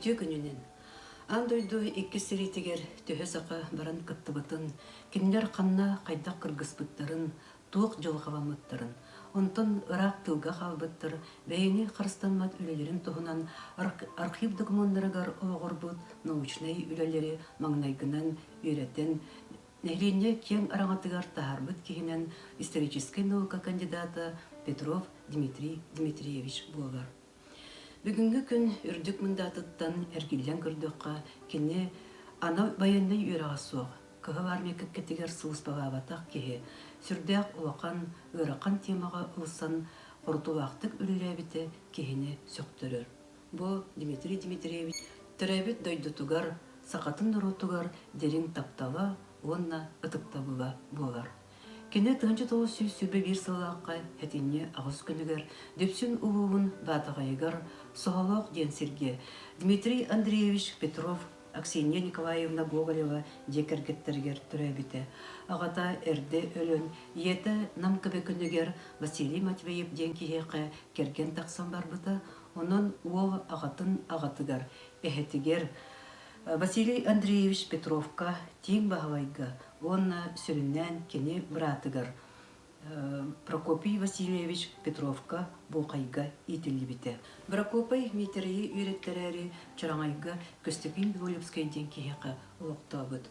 Үтүө күнүнэн! Аан дойду иккис сэриитигэр төһө саха баран кыттыбытын, кинилэр ханна хайдах кыргыспыттарын, туох дьылҕаламмыттарын, онтон ыраах тыылга хаалбыттар бэйэни харыстаммат үлэлэрин туһунан архив докумуоннарыгар олоҕурбут научнай үлэлэри маҥнайгынан үөрэтэн, нэһилиэнньэ киэҥ араҥатыгар таһаарбыт киһинэн историческай наука кандидата Петров Дмитрий Дмитриевич буолар. Бүгүҥҥү күн үрдүк мындаатыттан эргиллэн көрдөххө, кини анал байыаннай үөрэҕэ суох, Кыһыл Армия кэккэтигэр сулууспалаабатах киһи, сүрдээх улахан, ыарахан темаҕа ылсан хорутуулаахтык үлэлээбитэ киһини сөхтөрөр. Бу Дмитрий Дмитриевич төрөөбүт дойдутугар, сахатын норуотугар дириҥ таптала уонна ытыктабыла буолар. Кини 1921 сыллаахха сэтинньи аҕыс күнүгэр Дүпсүн улууһун Баатаҕайыгар Соһолоох диэн сиргэ Дмитрий Андреевич Петров Аксинья Николаевна Гоголева дьиэ кэргэттэригэр төрөөбүтэ. Аҕата эрдэ өлөн, ийэтэ Нам Көбөкөнүгэр Василий Матвеев диэн киһиэхэ кэргэн тахсан барбыта. Онон уол аҕатын аҕатыгар, эһэтигэр Василий Андреевич Петровка, Тииҥ Баһылайга уонна сүрүннээн кини быраатыгар Прокопий Васильевич Петровка Буохайга иитиллибитэ. Прокопий Миитэрэйи үөрэттэрээри Чараҥайга Көстөкүүн Белолюбскай диэн киһиэхэ олохтообут.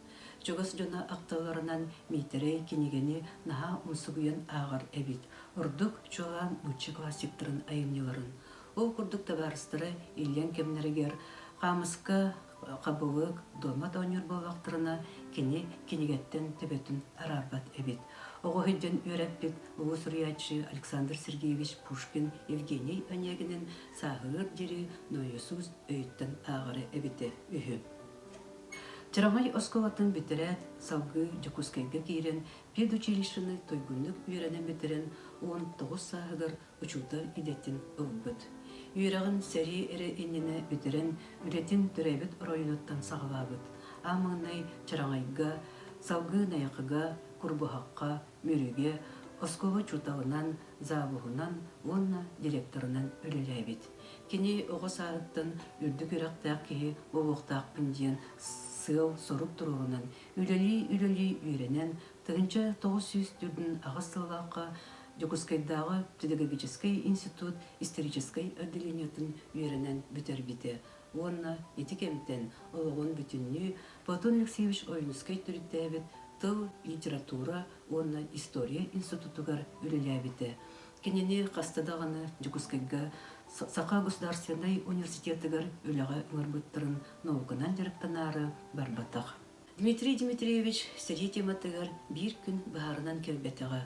Чугас дьоно ахталларынан Миитэрэй кинигэни наһаа умсугуйан ааҕар эбит, ордук чуолаан нуучча классиктарын айымньыларын. Ол курдук табаарыстара иллэҥ кэмнэригэр хаамыска, хабылык, дуомат оонньуур буоллахтарына, кини кинигэттэн төбөтүн араарбат эбит. Оҕо сылдьан үөрэппит улуу суруйааччы Александр Сергеевич Пушкин Евгений Онегинин сааһыгар диэри нойосуус өйүттэн ааҕара эбитэ үһү. Чараҥай оскуолатын бүтэрээт, салгыы Дьокуускайга киирэн педучилищены туйгуннук үөрэнэн бүтэрэн 19 сааһыгар учуутал идэтин ылбыт. Үөрэҕин сэрии эрэ иннинэ бүтэрэн, үлэтин төрөөбүт оройуонуттан саҕалаабыт. Аамыынай Чараҥайга, салгыы Найахыга, Курбуһахха, Мүрүгэ оскуола учууталынан, завуһунан уонна директорынан үлэлээбит. Кини оҕо сааһыттан үрдүк үөрэхтээх киһи буолуохтаахпын диэн сыал-сорук туруорунан, үлэлии-үлэлии үөрэнэн, 1948 сыллаахха Дьокуускайдааҕы педагогическай институт историческай отделениетын үөрэнэн бүтэрбитэ уонна ити кэмтэн олоҕун бүтүннүү Платон Алексеевич Ойуунускай төрүттээбит тыл, литература уонна история институтугар үлэлээбитэ. Кинини хаста даҕаны Дьокуускайга Саха государственнай университетыгар үлэҕэ ыҥырбыттарын науканан дьарыктанаары барбатах. Дмитрий Дмитриевич сэрии тематыгар биир күн быһаарынан кэлбэтэҕэ.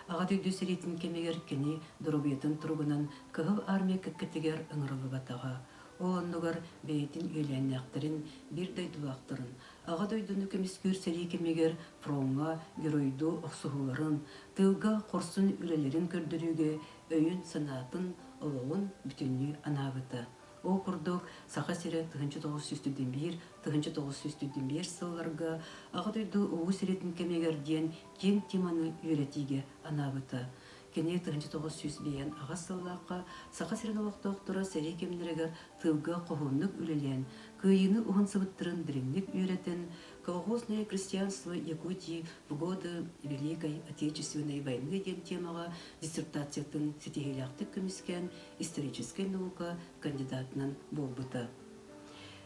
Аҕа дойду сэриитин кэмигэр кини доруобуйатын туругунан Кыһыл Армия кэккэтигэр ыҥырыллыбатаҕа. Ол оннугар бэйэтин үөлээннээхтэрин, биир дойдулаахтарын, Аҕа дойдуну көмүскүүр сэрии кэмигэр фроҥҥа геройдуу охсуһууларын, тыылга хорсун үлэлэрин көрдөрүүгэ өйүн-санаатын, олоҕун бүтүннүү анаабыта. Ол курдук, Саха сирэ 1921 1925 сылларга Аҕа дойду Улуу сэриитин кэмигэр диэн киэҥ теманы үөрэтиигэ анаабыта. Кини 1958 сыллаахха Саха сирин олохтоохторо сэрии кэмнэригэр тыылга хоһууннук үлэлээн, кыайыыны уһансыбыттарын дириҥник үөрэтэн, «Колхозное крестьянство Якутии в годы Великой Отечественной войны» диэн темаҕа диссертациятын ситиһиилээхтик көмүскээн, историческай наука кандидатынан буолбута.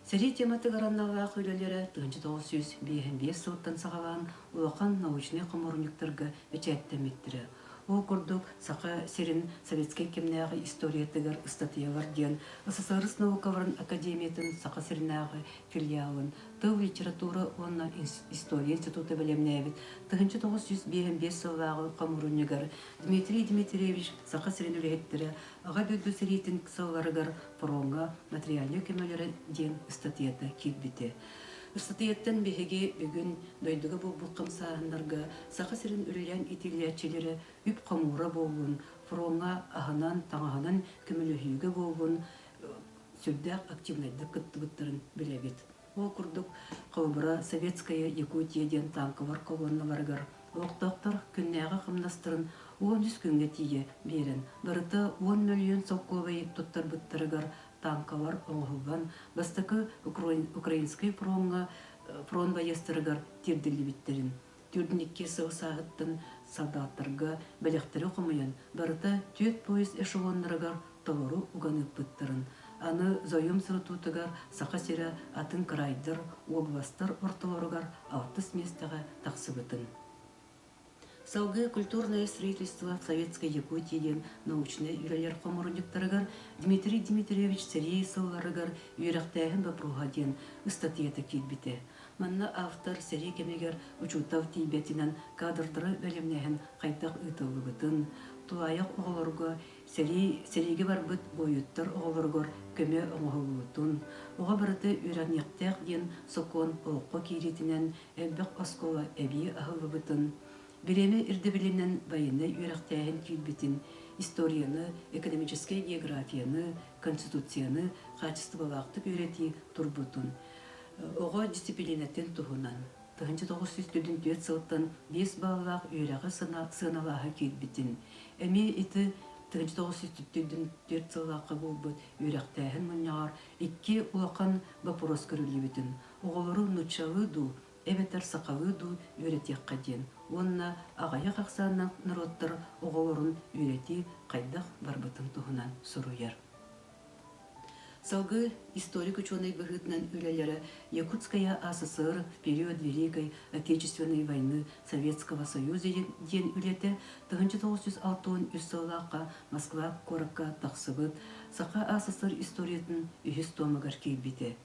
Сэрии тематыгар аналлаах үлэлэрэ 1955 сылтан саҕалаан улахан научнай хомуурунньуктарга бэчээттэммиттэрэ. Ол курдук, Саха сирин советскай кэмнээҕи историятыгар ыстатыйалар диэн СССР наукаларын академиятын Саха сиринээҕи филиалын тыл, литература уонна история института бэлэмнээбит 1955 сыллааҕы хомуурунньугар Дмитрий Дмитриевич Саха сирин үлэһиттэрэ Аҕа дойду сэриитин сылларыгар фроҥҥа материальнай көмөлөрө диэн ыстатыйата киирбитэ. Ыстатыйаттан биһиги бүгүн дойдуга буолбут хамсааһыннарга Саха сирин үлэлээн иитиллээччилэрэ үп хомуура буоллун, фроҥҥа аһынан, таҥаһынан көмөлөһүүгэ буоллун сүрдээх активнайдык кыттыбыттарын билэбит. Ол курдук, холобура, Советская Якутия диэн танковар колонналарыгар олохтоохтор күннээҕи хамнастарын 13 күҥҥэ тиийэ биэрэн, барыта 10 мөлүйүөн солкуобайы туттарбыттарыгар. тааҥкалар оҥоһуллан, бастакы Украинскай фроҥҥа фронт байыастарыгар тиэрдиллибиттэрин, 42 сыл сааһыттан солдаттарга бэлэхтэри хомуйан, барыта түөрт поезд эшелоннарыгар толору уган ыыппыттарын, аны Зоем сурутуутугар Саха сирэ атын кыраайдар, уобаластар ортолоругар алтыс миэстэҕэ тахсыбытын. Салгыы «Культурное строительство в Советской Якутии» диэн научнай үлэлэр хомуурунньуктарыгар Дмитрий Дмитриевич сэрии сылларыгар үөрэхтээһин боппуруоһа диэн ыстатыйата киирбитэ. Манна автор сэрии кэмигэр учуутал тиийбэтинэн кадрдары бэлэмнээһин хайдах ыытыллыбытын, тулаайах оҕолорго сэрии, сэриигэ барбыт буойуттар оҕолоругар көмө оҥоһуллубутун, оҕо барыта үөрэниэхтээх диэн сокуон олоххо киириитинэн элбэх оскуола эбии аһыллыбытын, бириэмэ ирдэбилинэн байыаннай үөрэхтээһин киирбитин, историяны, экономическай географияны, конституцияны хаачыстыбалаахтык үөрэтии турбутун, оҕо дьиссипилиинэтин туһунан 1944 сылтан 5 бааллаах үөрэҕи сыаналааһы киирбитин, эмиэ ити 1944 сыллаахха буолбут үөрэхтээһин мунньаҕар икки улахан боппуруос көрүллүбүтүн, оҕолору нууччалыы дуу, эбэтэр сахалыы дуу үөрэтиэххэ диэн уонна аҕыйах ахсааннаах норуоттар оҕолорун үөрэтии хайдах барбытын туһунан суруйар. Салгыы историк-учуонай быһыытынан үлэлэрэ Якутская АССР в период Великой Отечественной войны Советского Союза диэн үлэтэ 1963 сыллаахха Москва куоракка тахсыбыт Саха АССР историятын үһүс томугар киирбитэ.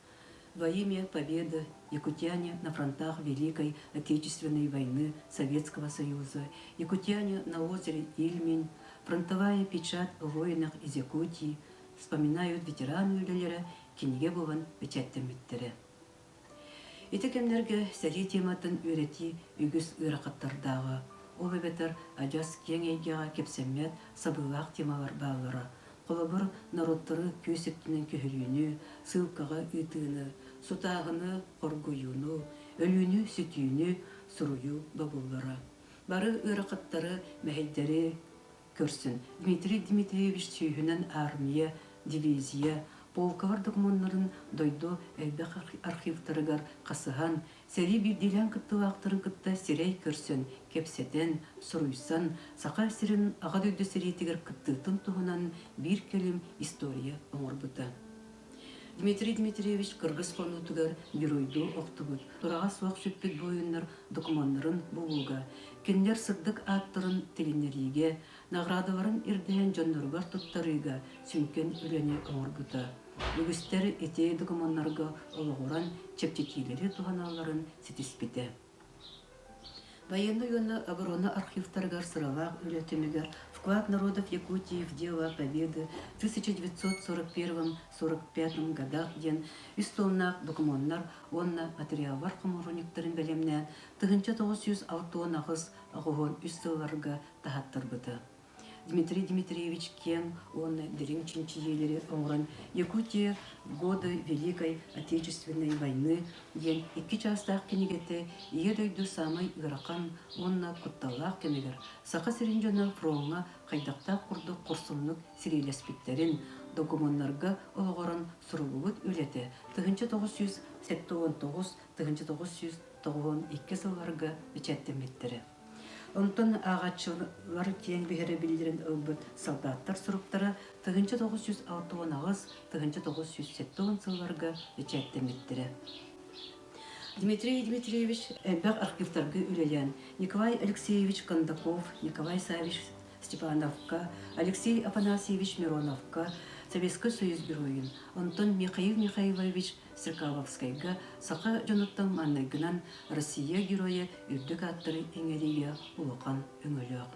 Во имя Победы якутяне на фронтах Великой Отечественной войны Советского Союза, якутяне на озере Ильмень, фронтовая печать о воинах из Якутии, вспоминают ветераны үлэлэрэ кинигэ буолан бэчээттэммиттэрэ. Ити кэмнэргэ сэрии тематын үөрэтии үгүс ыарахаттардааҕа, ол эбэтэр адьас киэҥ эйгэҕэ кэпсэммэт сабыылаах темалар бааллара. Холобур, норуоттары күүс өттүнэн көһөрүүнү, сыылкаҕа ыытыыны, сутааһыны, хоргуйууну, өлүүнү-сүтүүнү суруйуу бобуллара. Бары ыарахаттары, мэһэйдэри көрсөн, Дмитрий Дмитриевич сүүһүнэн армия, дивизия, полкалар докумуоннарын дойду элбэх архивтарыгар хасыһан, сэрии биирдиилээн кыттыылаахтарын кытта сирэй көрсөн, кэпсэтэн, суруйсан, Саха сирин Аҕа дойду сэриитигэр кыттыытын туһунан биир кэлим история оҥорбута. Дмитрий Дмитриевич кыргыс хонуутугар геройдуу охтубут, тураҕа суох сүппүт буойуннар докумуоннарын булууга, кинилэр сырдык ааттарын тилиннэриигэ, наҕараадаларын ирдэһэн дьонноругар туттарыыга сүҥкэн үлэни оҥорбута. Үгүстэр ити докумуоннарга олоҕуран чэпчэтиилэри туһаналларын ситиспитэ. Военнай уонна оборона архивтарыгар сыралаах үлэ түмүгэр «Вклад народов Якутии в дело Победы в 1941-45 годах» диэн үс томнаах докумуоннар уонна материаллар хомуурунньуктарын бэлэмнээн 1968-83 сылларга таһааттарбыта. Дмитрий Дмитриевич киэҥ уонна дириҥ чинчийиилэри оҥорон «Якутия. Годы Великой Отечественной войны» диэн икки чаастаах кинигэтэ Ийэ дойду саамай ыарахан уонна кутталлаах кэмигэр Саха сирин дьоно фроҥҥа хайдахтаах курдук хорсуннук сэриилэспиттэрин докумуоннарга олоҕуран суруллубут үлэтэ 1979-1992 сылларга бэчээттэммиттэрэ. Онтон ааҕааччылар киэҥ биһирэбиллэрин ылбыт солдаттар суруктара 1968-1970 сылларга бэчээттэммиттэрэ. Дмитрий Дмитриевич элбэх архивтарга үлэлээн Николай Алексеевич Кондаков, Николай Савич Степановка, Алексей Афанасьевич Мироновка Советскай Союз Геройун, онтон Михаил Михайлович Стрекаловскайга саха дьонуттан маҥнайгынан Россия Геройа үрдүк ааттары иҥэриигэ улахан өҥөлөөх.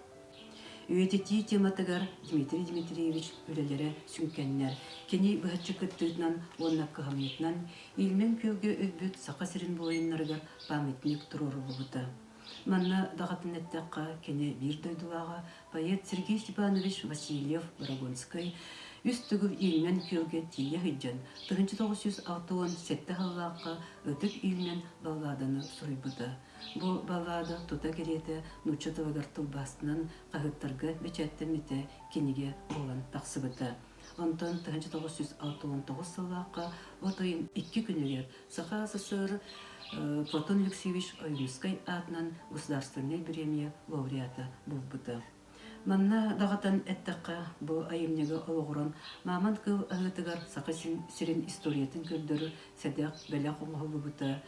Үйэтитии тематыгар Дмитрий Дмитриевич үлэлэрэ сүҥкэннэр. Кини быһаччы кыттыытынан уонна кыһамньытынан Ильмень күөлгэ өлбүт Саха сирин буойуннарыгар памятник туруоруллубута. Манна даҕатан эттэххэ, кини биир дойдулааҕа поэт Сергей Степанович Васильев-Борогонскай үс төгүл Ильмень күөлгэ тиийэ сылдьан, 1967 сыллаахха Ытык Ильмень балладаны суруйбута. Бу баллада тута кэриэтэ нуучча тылыгар тылбаастанан хаһыаттарга бэчээттэммитэ, кинигэ буолан тахсыбыта. Онтон 1969 сыллаахха от ыйын икки күнүгэр Саха СССР Платон Алексеевич Ойуунускай аатынан государственнай бириэмийэ лауреата буолбута. Манна даҕатан эттэххэ, бу айымньыга олоҕуран Мамонт кыыл аһыытыгар Саха сирин историятын көрдөрөр сэдэх бэлэх оҥоһуллубута,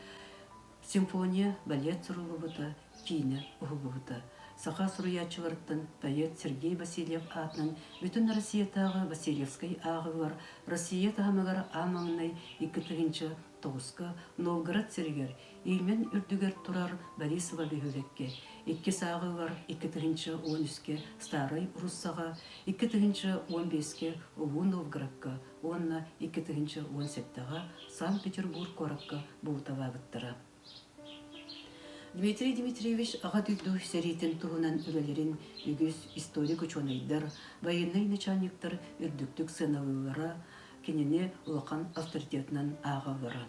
симфония, балет суруллубута, киинэ уһуллубута. Саха суруйааччыларыттан поэт Сергей Васильев аатынан Бүтүн Россиятааҕы Васильевскай ааҕыылар Россия таһымыгар аан маҥнай 2009-ка Новгород сиригэр Ильмень үрдүгэр турар Борисово бөһүөлэккэ, иккис ааҕыылар 2013-кэ Старай Руссаҕа, 2015-кэ Улуу Новгородка уонна 2017-ҕэ Санкт-Петербург куоракка булуталаабыттара. Дмитрий Дмитриевич Аҕа дойду сэриитин туһунан үлэлэрин үгүс историк-учуонайдар, байыаннай начальниктар үрдүктүк сыаналыыллара, кинини улахан авторитетынан ааҕаллара.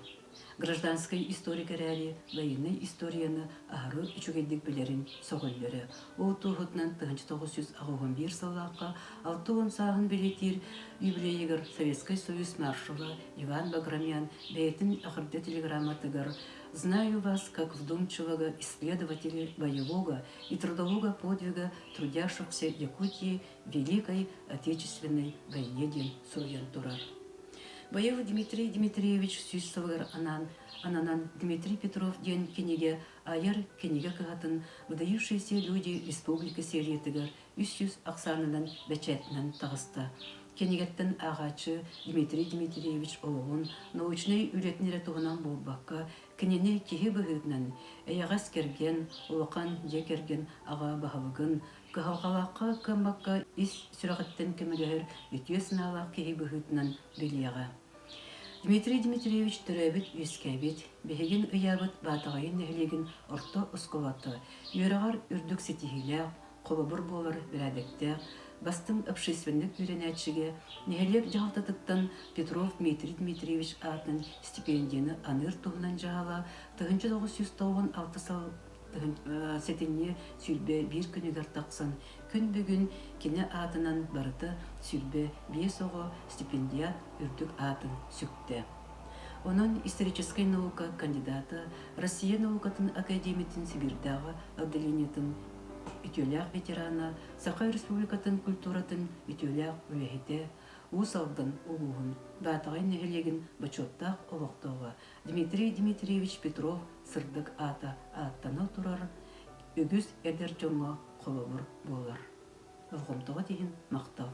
Гражданскай историк эрээри байыаннай историяны аһары үчүгэйдик билэрин сөҕөллөрө. Ол туоһутунан 1981 сыллаахха 60 сааһын бэлиэтиир юбилейыгар Советскай Союз маршала Иван Баграмян бэйэтин эҕэрдэ телеграмматыгар «Знаю вас как вдумчивого исследователя боевого и трудового подвига трудящихся Якутии Великой Отечественной войне» диэн суруйан турар. Быйыл Дмитрий Дмитриевич сүүс сылыгар анаан ананан Дмитрий Петров диэн кинигэ айар кинигэ кыһатын «Выдающиеся люди республика» сериятыгар 300 ахсаанынан бэчээтинэн таҕыста. Кинигэттэн ааҕааччы Дмитрий Дмитриевич олоҕун, научнай үлэтин эрэ туһунан буолбакка, кинини киһи быһыытынан эйэҕэс кэргэн, улахан дьиэ кэргэн аҕа баһылыгын, кыһалҕалаахха кыаммакка ис сүрэҕиттэн көмөлөһөр үтүө санаалаах киһи быһыытынан билиэҕэ. Дмитрий Дмитриевич төрөөбүт-үөскээбит, биһигин ыйаабыт Баатаҕайын нэһилиэгин орто оскуолата үөрэҕэр үрдүк ситиһиилээх, холобур буолар бэрээдэктээх, бастыҥ общественник үөрэнээччигэ нэһилиэк дьаһалтатыттан Петров Дмитрий Дмитриевич аатынан стипендияны аныыр туһунан дьаһала 1996 сыл сэтинньи 21 күнүгэр тахсан, күн бүгүн кини аатынан барыта 25 оҕо стипендиат үрдүк аатын сүктэ. Онон историческай наука кандидата, Россия наукатын академиятын Сибирдээҕи отделениетын үтүөлээх ветерана, Саха Республикатын культуратын үтүөлээх үлэһитэ, Уус Алдан улууһун Баатаҕай нэһилиэгин бочуоттаах олохтооҕо Дмитрий Дмитриевич Петров сырдык аата ааттана турар үгүс эдэр дьоҥҥо холобур буолар. Болҕомтоҕут иһин махтал.